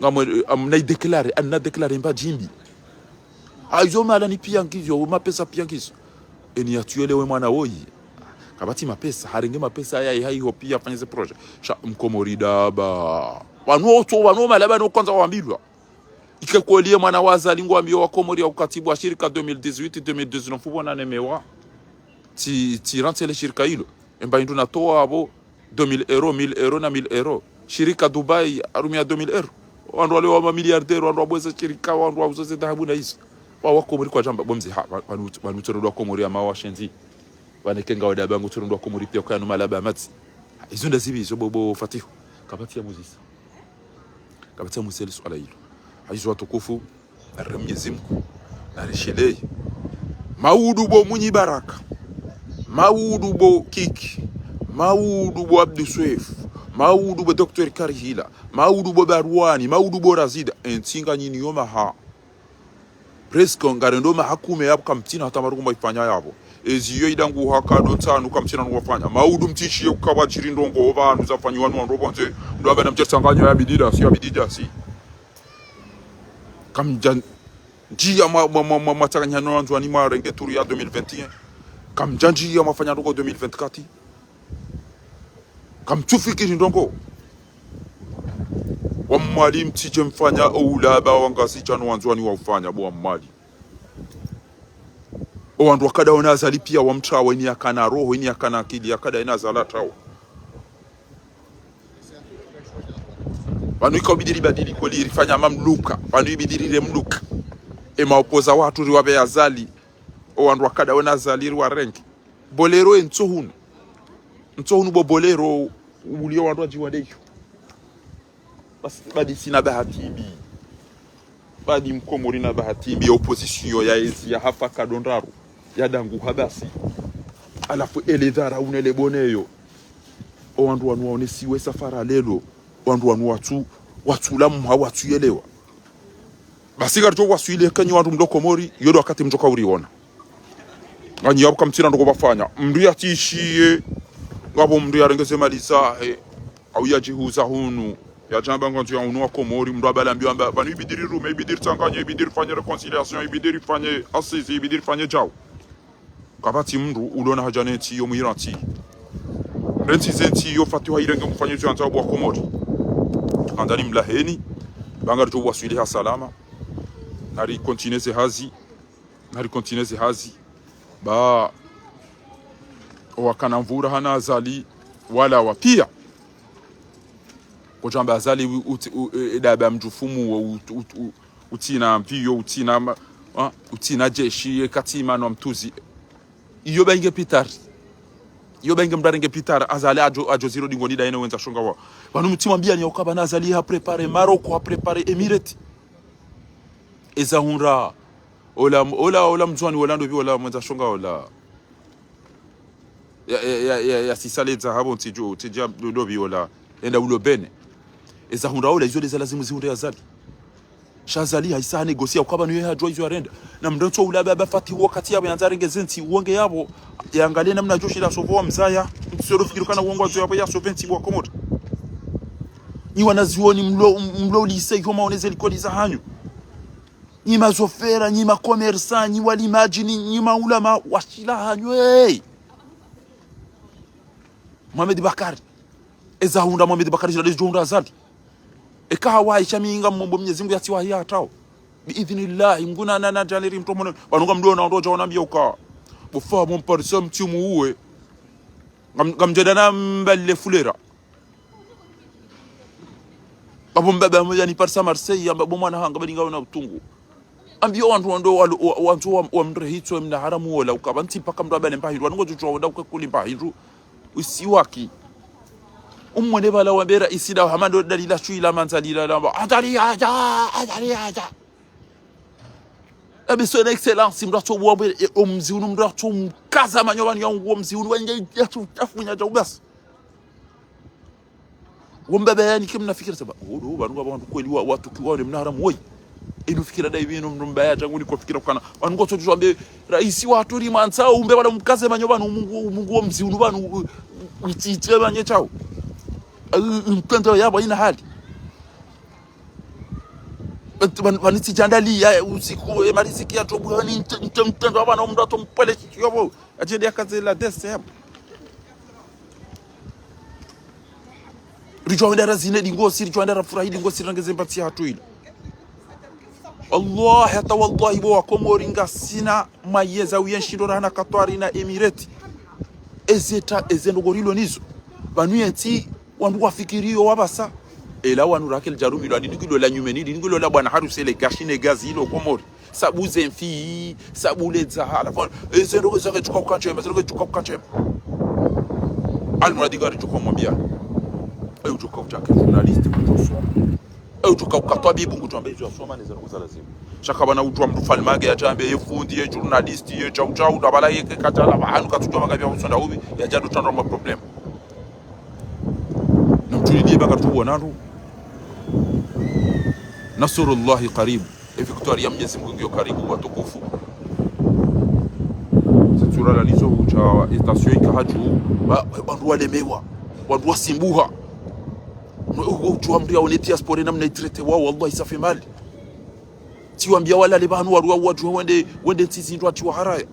Ngamwe, eh, am, na idéclaré, an na déclaré mba djimbi. Ayo mala ni piya ngizo, mapesa piya ngizo. Eni ya tuyele we mwana woyi. Kapvatsi mapesa, harenge mapesa ya, ya, iho piya afanye ze projet. Sha, mkomori daba. Wanu otso, wanu mala pvanu kwanza wambilwa. Ike kweli ye mwana wa Azali ngwambiyo wa Komori ya ukatibu wa shirika deux mille dix-huit, deux mille dix-neuf, ubona nemewa. Tsi, tsi rantsi le shirika ilo. Emba indru natowa apvo deux mille euros, mille euros na mille euros. Shirika Dubai, harumia deux mille euros. Wandru wale wa mamilliardaire, wandru wabweza shirika, wandru wauza ze dhahabu na izo. Wa, wa Komori kwadjamba, bo mze ha, wa, wanu, wanu tsorondwa Komori ama washenzi. Waneke nga wadaba ngu tsorondwa Komori piya kaya numa laba matsi. Izo ndazipvi izo bo, bo Fatihu. Kapvatsi ya muzisa. Kapvatsi ya muzisa le suala ilo. Hayizo watukufu, nari Mnyezi Mngu, nari sheleye. Maudu bo Mwinyi Baraka. Maudu bo Kiki. Maudu bo Abdu Swef. Maudu bo Docteur Karihila. Maudu bo Barwani. Maudu bo Razida. Entsi nga nyinyi yo maha. Presque ngarendo maha kume yapvo kamtsina hata marugu mwa ifanya yapvo. Ezi yo idangu haka ndo ntsanu kamtsina nungu wafanya. Maudu mtsishiye ukapvadjiri ndrongo pvanu zafanyiwa ni wandru pvondze. Ndo amba na mdjeri tsanganyo ya bidida, si ya bidida, si. Kamdja ndjiya mwa, mwa, mwa, mwa, mwa tsanganyano na Wandzuwani mwarenge turu ya deux mille vingt et un. Kamdja ndjiya mwafanya ndrongo deux mille vingt-quatre. Kamtsufikiri ndrongo. Wa Mwali mtsidje mfanya oulaba wa Ngazidja no Wandzuwani wa ufanya, bo wa Mwali. O wandru wakada wona Azali piya wamtrawa, ini yakana roho, ini yakana akili, yakada ina Azali atrawa. Pvanu ika ubidi ribadili kweli rifanya mamluka, pvanu ibidi rire mluka. E maopoza watru riwapve Azali, o wandru wakada wona Azali riwarenge. Bolero entso hunu. Ntso hunu bo Bolero uliyo wandru wadjiwa ndeyo. Basi, badi sina bahati mbi. Badi mkomori na bahati mbi ya opposition ya ezi ya hafa kadondraru. Ya dangu habasi. Halafu ele dhara unele boneyo. O wandru wanu waonesiwe safari lelo. Wandru wanu watsu, watsu la mha watsu yelewa. Basi karitso waswili kenyi wandru mlo Komori, yo ndo wakati mtsoka uriona. Nganyi yapvo kamtsina ndrongo pvafanya. Mndru yatsishiye, ngapvo mndru yarengeze mali zahe, au yadjihuza hunu, yadjamba ngandzo ya hunu wa Komori, mndru abala mbiyo amba, pvanu ibidi rirume, ibidi ritsanganye, ibidi rifanye réconciliation, ibidi rifanye assises, ibidi rifanye djau. Kapvatsi mndru ulona hadja nentsi yo mwirantsi. Rentsi zentsi yo fatiha irenge mfanyo zio andza bo wa Komori. Handani mlaheni, ba ngaridjo waswili ha salama. Nari continuer ze hazi, nari continuer ze hazi. Ba, owakana mvura hana Azali, wala wa pia. Kodjamba Azali u-, uti-, u-, e, e, daba mdjufumu wo, ut-, ut-, u-, utsina mviyo, utsina ma-, ha, utsina jeshi, e, katsi mano mtuzi. Iyo ba inge pitari. Iyo ba inge mdru arenge pitari. Azali adjo, adjo ziro dingoni da ene wendza shonga wa. Pvanu mtsi mwambia ni ya uka pvanu Azali ha préparer Maroc, ha préparer Emirates. Eza hundra. Ola, ola, ola mdzwani, ola ndopvi, ola mwendza shonga, ola. Ya, ya, ya, ya, ya sisa ledza hapvo ntsi djo, ntsi dja ndopvi, ola. Enda ulo Bénin. Eza hundra ola, izo leza lazimu zihundre Azali. Sha Azali haisa ha négocier, uka pvanu ye hadjua izo yarenda. Na mdru ntso ula ba, ba fatiha wakati yapvo yandza renge zentsi, uwonge yapvo, yangalie namna djo shila sopvo wa mzaya, mtsolo fikiri kana uwongo wazo yapvo ya sopve ntsi bo wa Komori. Nyi wanazioni mlo, mlo lycée, yo maoneze likoli za hanyu. Nyi mazofera, nyi ma commerçant, nyi walimadji, nyi, nyi maulama, washila hanyu, hey! Mohamed Bakari. Eza hundra Mohamed Bakari, zila lezi djo hundra Azali. Eka hawahi sha mi ngamombo Mnyezi Mungu yatsi wahi hatrao. Bi idhnillahi, Mngu na, na, na djaliri mtru mwana. Pvanu ngamdjo ona wandru wadja wanambia uka. Bo fa, bo mparisa mtsi muwe. Ngam-, ngamdjenda na mbale fulera. Apvo mbaba mmoja ni parisa Marseille, amba bo mwana hanga, bali ngawe na utungu. Ambio wandru wando wa, wa, wandru wa, wa mrehitso mna haramu wola, uka pvantsi mpaka mdru abale mba hindru, wanu ngodjo djuwa wenda uka kuli mba hindru, usiwaki. Umwone pvala wambe raisi da hama ndo dalila shu ila mandza lila lamba. Azali hadja, Azali hadja. Ebe son excellence, mdru atso wambe, e, omzi unu mdru atso mkaza manyo pvanu ya ungu omzi unu, wende yatso tafunya dja ubasi. Wo mbaba yani ke mna fikira saba. Odo, pvanu ngapvo wandru kweli wa, watuki wa, ne mna haramu woyi. Inu fikira da ibi inu mdru mbaya tangu ni kwa fikira kukana. Pvanu ngotso djuwa mbe, raisi watru ri mandza, umbe pvala mkaze manyo pvanu, Mungu, Mungu wo mzi unu pvanu, u-, u-, utsitse manye chao. U-, u-, mtendo yapvo ina hali. Pvanu, pvanu tsi djandali ya usiku, e mariziki ya tobu, yani mte-, mte-, mtendo pvanu mdru ato mpwele chichi yapvo. Adjende yakaze la D C M. Ridjo wenda razine dingosi, ridjo wenda rafurahi dingosi, rangeze mbatsi hatru ila. Wallahi, hata wallahi, bo wa Komori ngasina mayeza uye nshindo rahana Katwari na Emirate. Eze ta, eze ndrongoo rilo nizo. Pvanu yentsi, wandru wafikiriyo wapvasa. Ela wanu Rakel Jarumi, lwa dini kilo la nyumeni, dini kilo la bwana harusi le gashi ne gazi ilo Komori. Sabu ze mfi, sabu le dzahala. Bon, e ze ndrongoo zake djuka uka ndjema, ze ndrongoo djuka uka ndjema. Al Muradi ngari djuka umwambia. E udjuka utake journaliste kudjosoma. E udjuka uka twabibu ngudjwambe izo yasoma ne ze ndrongoo za lazimu. Sha ka pvanu udjuwa mdru falmage yadjambe ye fundi, ye journaliste, ye chau chau, na pvala ye ke katala, pvahanu katsudjuwa mangapvi ya usonda ubi, yadja ndo tsandra ma problème. Na mtulidie baka tuwo nanu. Nasrullahi qarib. E victoire ya Mnyezi Mungu ngiyo karibu watukufu. Ze tsura la nizo hudja station ika hadju, wa, wandru walemewa, wandru wasimbuha. No, udjuwa mdru yaone diaspora namna itraité wao, wallahi ça fait mal. Tsiwambia walale pvanu waruwa wadjuwa wende, wende ntsi zindru atiwa haraya.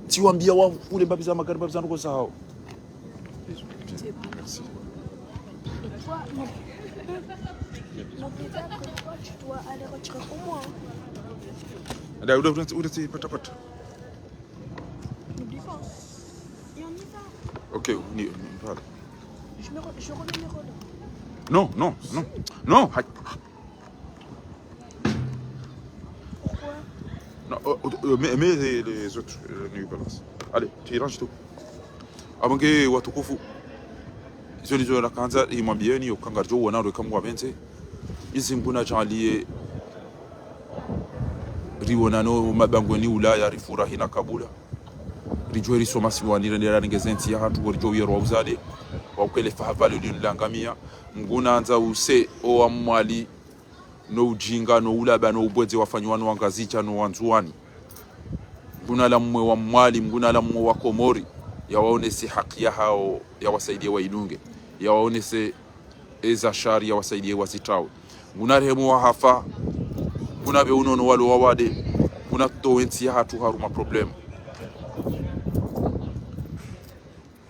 Tsiwambia wafule mbapvi za magari, mbapvi za ndrongoo zahao. C'est bon, merci. Toi, mon, mon pétard, que toi, tu dois aller retirer pour moi, hein. Ada, udah, udah, udah, si, pata, pata. N'oublie pas. Et on y va. Ok, on y, on y va. Je me re-, je remets mes rôles. Non, non, non. Si. Non, aïe. Pourquoi ? Non, euh, euh, euh, mets, mets les, les autres, euh, New Balance. Allez, tu ranges tout. Apvo nge watukufu. Izo ndizo nakandza nimwambieni, yo ka ngaridjo wona ndo ika Mngu apvendze. Izi Mngu nadjaanlie. Riwonane mabangweni Ulaya, rifurahi na kabula. Ridjuwe risoma siwani, rende rarenge ze ntsi yahatru, wo ridjo uyerwa uzade. Wa ukelefa havale ulinu langamia. Mngu nandza use, o wa Mwali. No ujinga, no ulaba, no ubwedze wafanyiwa no Wangazidja, no Wandzuwani. Mngu nalamuwe wa Mwali, Mngu nalamuwe wa Komori, yawaonese haki yahao, yawasaidie waidunge, yawaonese eza shari, yawasaidie wazitrawe. Mngu narehemu wahafa, Mngu napve unono walo wawade, Mngu natowe ntsi yahatru harumwa problème.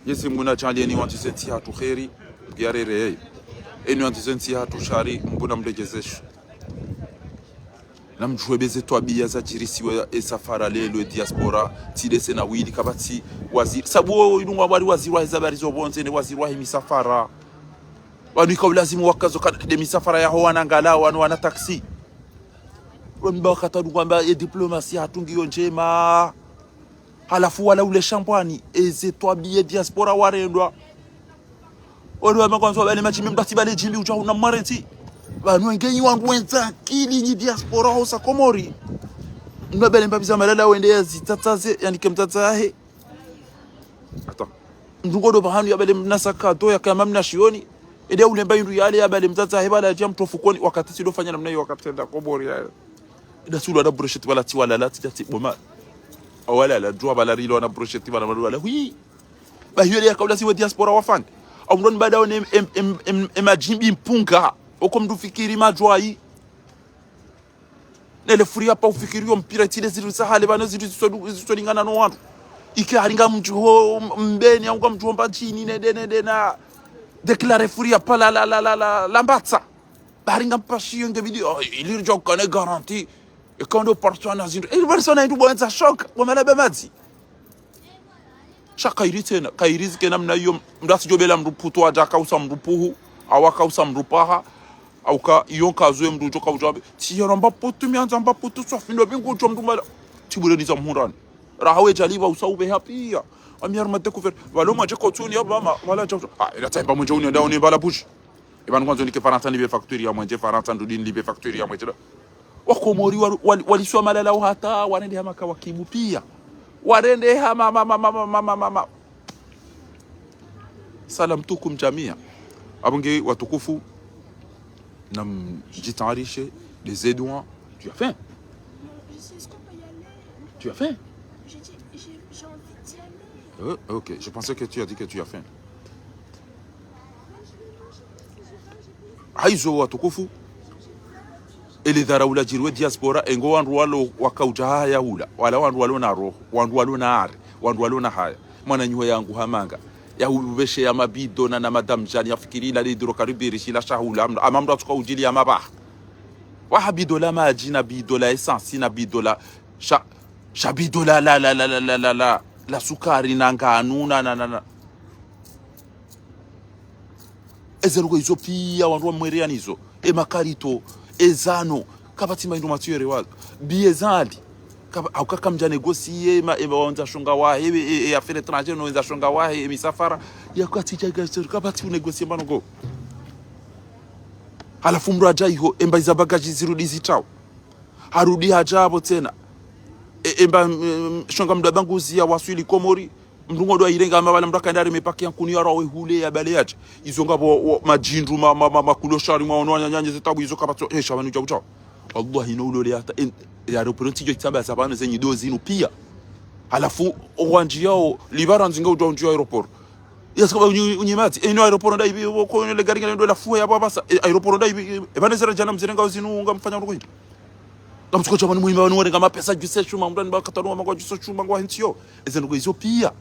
Mwenyezi Mungu nadjaanliye ni wandzize ntsi yahatru kheri, yarereye. Eni wandzize ntsi yahatru shari, Mungu namredjezeshe. Namdjuwe be ze twabiya zadjirisiwa e safara lelo e diaspora, tsi lese na wili kapvatsi waziri. Sabu wo inu ngwambwa waziri wahe ze habari zo pvondze ne waziri wahe misafara. Pvanu ika ulazimu wakazo kada nde misafara yaho wana ngalawa, wanu wana taxi. Wamba wakati wadungwamba e diplomasi yahatru ngiyo ndjema. Halafu wala ule shambwani, eze twabiya diaspora warendwa. Wale wa makwanza wabale madjimbi, mdru atsi bale djimbi udja una mwarentsi. Pvanu nge nyi wandru wendza akili nyi diaspora hosa Komori. Mdru abale mbapvi za malala wende yazitatsaze, yanike mdzadze yahe. Attends. Mdru ngodo pvahanu yabale mna sac à dos yaka mna shioni. Ende ulemba indru yale yabale mdzadze yahe bala yadja mtro fukoni, wakati tsi ndo fanya namna iyo wakati enda Komori yayo. Ida sulu wana brochette bala tsi walala, tsi datsi boma. Awalala, djuwa bala rilo wana brochette bala malu wala. Hui. Ba hiyo le yaka ulazimu we diaspora wafanye. Au mdru ni bada one em, em, em, em, em madjimbi mpunga. Oko mdru fikiri madjwayi. Nele furi hapvo ufikiri yo mpira tsi le zitru za hale, pvanu zitru zitso, zitsolingana no wandru. Ike haringa mdji ho Mbeni, haunga mdji ho Mbadjini, nende, nende na déclarer furi hapvo la, la, la, la, la, la Mbatsa. Ba haringa mpashiyo nge bidi, oh, ili ridjo kane garantie. Eka ndo personne na zindru. Ili personne na indru bo wendza choc, bo mala be madzi. Sha kayiri tsena, kayiri zike namna iyo, mdru atsidjo bela mdru putu, adja kausa mdru puhu, au akausa mdru paha, au ka iyo nkazo ye mdru udjo kaudja be. Tsi yero mba putu, mi andza mba putu, swafi ndo bingu udjo mdru mala. Tsi bure niza mhurani. Raha we djaliba usa ube hapiya. Ami harumwa découverte. Walo mwadje kotsuni ya mama, wala dja udja. Ah, ila tsaimba mwenje uni anda uni mbala buji. Eba nukwandzo nike Farantsa nilibe facture ya mwenje, Farantsa ndudi nilibe facture ya mwenje. Wakomori wa, wa, waliswa malala uhata, warende hama kawakibu piya. Warende hama, ma, ma, ma. Salam tukum jamia. Abonge watukufu, namdjitayarishe, des édouans. Tu as faim? Tu as faim? Euh, ok, je pensais que tu as dit que tu as faim. Haizo watukufu, ele dhara ula djiri we diaspora, engo wandru walo wakaudja haya hula, wala wandru walo na roho, wandru walo na ari, wandru walo na haya. Mwananyaho yangu hamanga, ya hubeshe ya mabido na, na madame Jeanne, ya fikiri ila lidro karibiri shila shahula, ama mdru atsuka udjili ya mabaha. Waha bido la madji na bido la essence na bido la sha, sha bido la, la, la sukari na nganu na, na, na, na. Eze ndrongoo izo piya wandru wa mwereyani izo. E makarito, e zano, kapvatsi mahindru matsuyere wazo. Biye zali. Kapa, hauka kamdja négocier, ma, e, wandza shonga wahe, e, e, e affaires étrangères, no wandza shonga wahe, e misafara. Ya kapvatsi dja, kapvatsi unégocier mbano go. Halafu mdru adja iho, emba iza bagaji zirudi zitrao. Harudi hadja hapvo tsena. E, emba, mm, shonga mdru abanguzi ya waswili Komori. Mdru ngodo airenga ama bala mdru akaenda areme paki ya nkuni ya rawe hule ya bale yadja. Izo ngapvo, wa, madjindru, ma, ma, ma, makulo shari, mwaono, wanyanyanye, zetabu, izo kapvatso. Eh, sha pvanu dja udja. Wallahi, no ulole hata, en, e aéroport ntsidjo itsamba za pvanu zenyi do zinu piya. Halafu, owandji yao, libara nzinga udja undji wa aéroport. Yasika ba unyi, unyi madzi. E, ino aéroport nda ibi, ko ino le gari ngalo ndo la fuwa ya baba sa. E, aéroport nda ibi, e, pvanu zera djana mzirenga uzinu, ngamfanya ndrongoo hindri. Ngamtsuko dja pvanu muhimba pvanu warenga mapesa djuse shuma, mdani ba katarunga mangwa djuse shuma ngwa hentsi yo. Eze ndrongoo izo piya.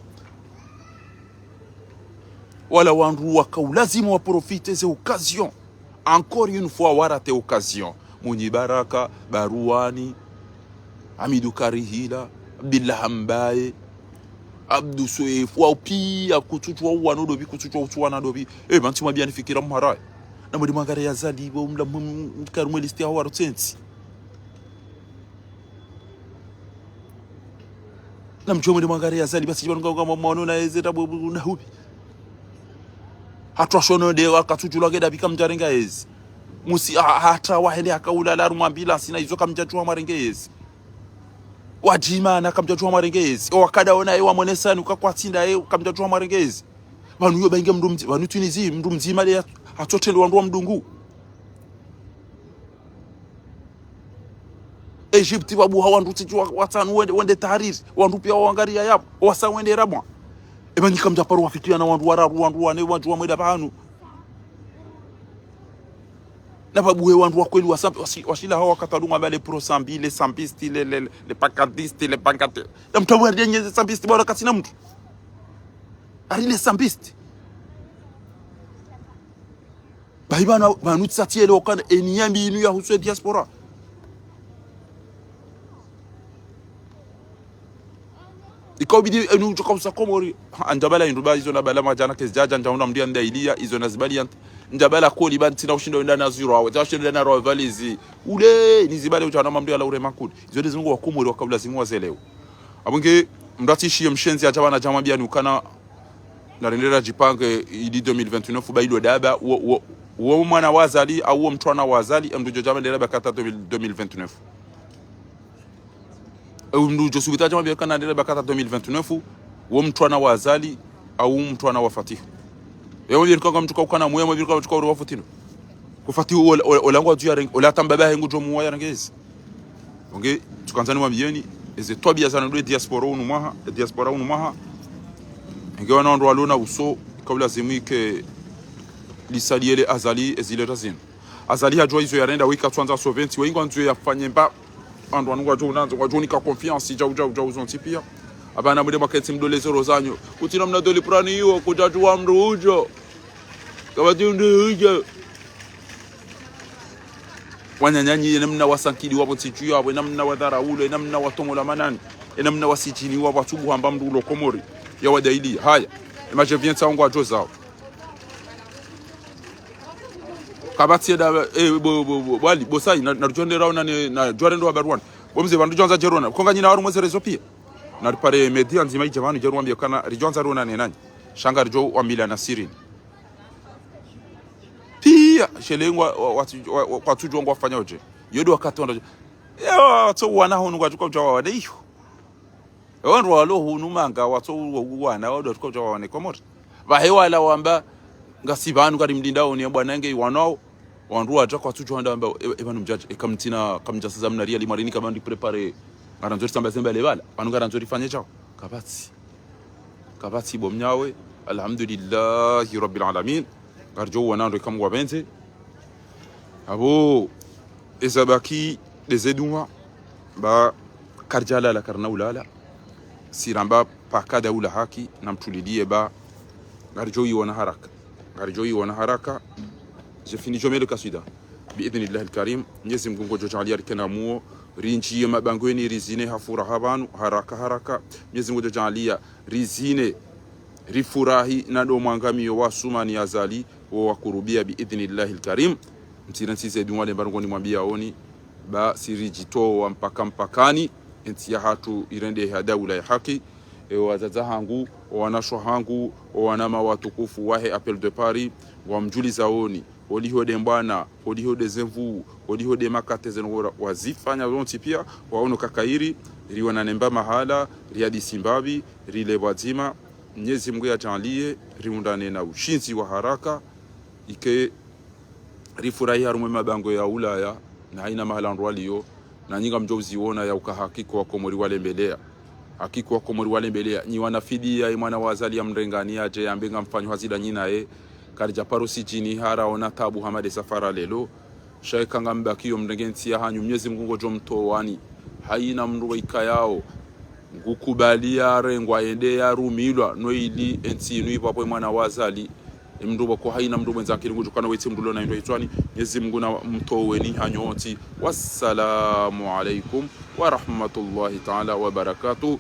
Wala wandru waka ulazimu wa profiter ze occasion. Encore une fois, warate occasion. Mwinyi Baraka, Baruani, Hamidu Karihila, Abdillah Hambaye, Abdu Soefu, wao piya kutsutsu wa uwana dobi, kutsutsu wa utsuwana dobi. Eh, pvantsi mwabiya ni fikira mharaye. Na mwende mwangare ya Azali, bo mla m-, m-, mkaru mwe liste ya waro tsentsi. Na mdjo mwende mwangare ya Azali, basi djibanu nga, nga mwaono na eze tabu na hubi. Hatru ashono nde wakatsu djulwa ngeda pvi kamdjarenga ezi. Musi, ha, hata wahende haka ulala harumwa ambulance na izo kamdjadjuwa mwarenge ezi. Wadjima na kamdjadjuwa mwarenge ezi. Owakada ona ewa mwenesani uka kwatsinda e kamdjadjuwa mwarenge ezi. Pvanu yo bainge mdru mdzi, pvanu Tunisie, mdru mdzima le ya, hatsotrende wandru wa mdungu. Egypte, wabuha wandru tsitsi wa, watsanu wende, wende tahariri. Wandru piya wawangariya yapvo. Wasa wende rabwa. Eba nyi kamdjaparo wafikiya na wandru wararu, wandru wane, wandru wamweda pvanu. Na pvabuhe wandru wa kweli wa Sambi, washi-, washila hawa wakati wadunga amba les pro-Sambi, les sambistes, les, les, les, les pancadistes, les pancadistes. Na mtabu ya denye sambiste bwana katsina mdru. ari les sambistes. Bahi pvanu, pvanu tsatsi yele okana, eni yambi inu yahusu e diaspora. Ika ubidi enu udjo kausa Komori. Ha, ndjabala indru ba izo na bala madjana kezi djadja ndjaunda mndru ya ndayiliya, izo na zibali ya nt-, ndjabala koli ba ntsina ushinda wenda na ziro awe, dja ushinda wenda na roho valizi. Ule, ni zibali udja na mamndru ya la ure makuli. Izo nde zingu wa Komori waka ulazimu wazeleo. Abonge, mndru atsishiye mshenzi adja pvanu adja mwambiya ni ukana, narendere radjipange ili deux mille vingt-neuf, ba ilo daba, uwo, uwo, uwo mwana wa Azali, au uwo mtrwana wa Azali, emndru djo djama ndera ba kata deux mille, deux mille vingt-neuf. Emndru djo subuta djama bia kana ndera ba kata deux mille vingt-neuf, uwo mtrwana wa Azali, au mtrwana wa Fatihu. Ewo bia kanga mtru ka ukana mwe, mwe bia kanga mtru ka uri wa futino. Ku Fatihu ola, ola, ola ngwadjo ya reng-, ola tamba ba hengu djo muwa ya rengezi. Onge, tsukandzani mwambiyeni, eze twabiya zana ndwe diaspora unu mwaha, e diaspora unu mwaha. Enge wana wandru walona uso, ika ulazimu ike lisali yele Azali, ezile razinu. Azali hadjuwa izo yarenda, wika tswandza soventi, wa ingwa ndzo yafanye mba. Wandru wanu ngwadjo unandzo, ngwadjo unika confiance, djau, djau, djau, zontsi piya. Apvanu mde makentsi mdole zero zanyu. Kuti namna doli prani iwo, kudjadjuwa mndru udjo. Kapvatsi mndru udjo. Wananyanyi, ena mna wasankidi wapvo ntsi dju yapvo, ena mna wadharaulo, ena mna watongola manani, ena mna wasijini wapvo atsubu hamba mndru ulo Komori, ya wadayiliya. Haya, ema je viens tsawo ngwadjo zawo. Kapvatsi eda, eh, bo, bo, bo, wali, bo sayi, na, na rudjo ndera ona ne, na djware ndo wa baruwani. Bo mze, pvandru djwandza djerona, konga nyina waru mweze rezo piya. Na ripare media ndzima idja pvanu djeru wambiya kana, ridjwandza rona ne nanyi. Sha ngaridjo wambilana sirini. Piya, shelengwa, wa, wa, wa, wa, kwatsudjuwa ngwafanya udje. Yo ndo wakati wandru. Yo, watso wana hunu ngwadjuka udja wawane iyo. Yo, wandru walo hunu manga, watso u-, u-, wana, wandru watsuka udja wawane Komori. Pvahe wala wamba, ngasi pvanu kari mlinda oni, bwana nge iwanao, wandru wadja kwatsudjuwa wanda wamba, e, e pvanu mdjadja, e kamtsina, kamdjasa za mna riyali marini kamandi préparer. Ngarandzo ritsamba zemba le pvala, pvanu ngarandzo rifanye djao. Kapvatsi. Kapvatsi bo mnyawe, alhamdulillahi rabbil alamin. Ngaridjo uwana ndo ika Mngu wapvendze. Apvo, eza baki, ndeze dua, ba karidjalala karina ulala. Siramba paka daula haki, namtuliliye ba. Ngaridjo iwana haraka. Ngaridjo iwana haraka. Je finis, je mets le casque. Bi idhnillahi al-karim. Mnyezi Mngu ngodjo djaaliya rikena muo. Rindjiye mabangweni rizine ha furaha pvanu, haraka, haraka. Mnyezi Mngu ngodjo djaaliya rizine, rifurahi na ndo mwangamiyo wa Asumani Azali, wo wakurubiya bi idhnillahi al-karim. Mtsire ntsize dua le mbarongoni mwambiya oni, ba siridjitowa mpaka mpakani, entsi yahatru irendehe ha daula ya haki. Ewo wadzadze hangu, owanashe hangu, owanama watukufu wahe Appel de Paris, ngwamdjuliza oni, holiho nde mbwana, holiho nde zemvu, holiho nde makate zeno wora, wazifanya zontsi piya, waono kakairi, riwonane mba mahala, rihadisi mbapvi, rile pvwadzima, Mnyezi Mngu yadjaaliye, riundane na ushindzi wa haraka, ike rifurahi harumwa e mabangwe ya Ulaya, na haina mahala wandru waliyo, na nyi ngamdjo uziwona ya uka hakika wa Komori walembeleya. Hakika wa Komori walembeleya. Nyi wana fidiya, e mwana wa Azali ya mrengani yadje, yambe ngamfanyo hazi nda nyi naye. Karidja paro sijini hara ona tabu hama nde safara lelo. Sha eka ngambakiyo mrenge ntsi yahanyu, Mnyezi Mngu ngodjo mtowani. Haina mndru wa ikayao. Ngukubali yarengwa yende yarumilwa, no ili entsi inu ipvapvo e mwana wa Azali. E mndru pvoko haina mndru mwendza akili ngudjukana wetsi mndru lona indro hitswani. Mnyezi Mngu namtoweni hanyu ontsi. Wassalamu alaikum wa rahmatullahi taala wa barakatuh.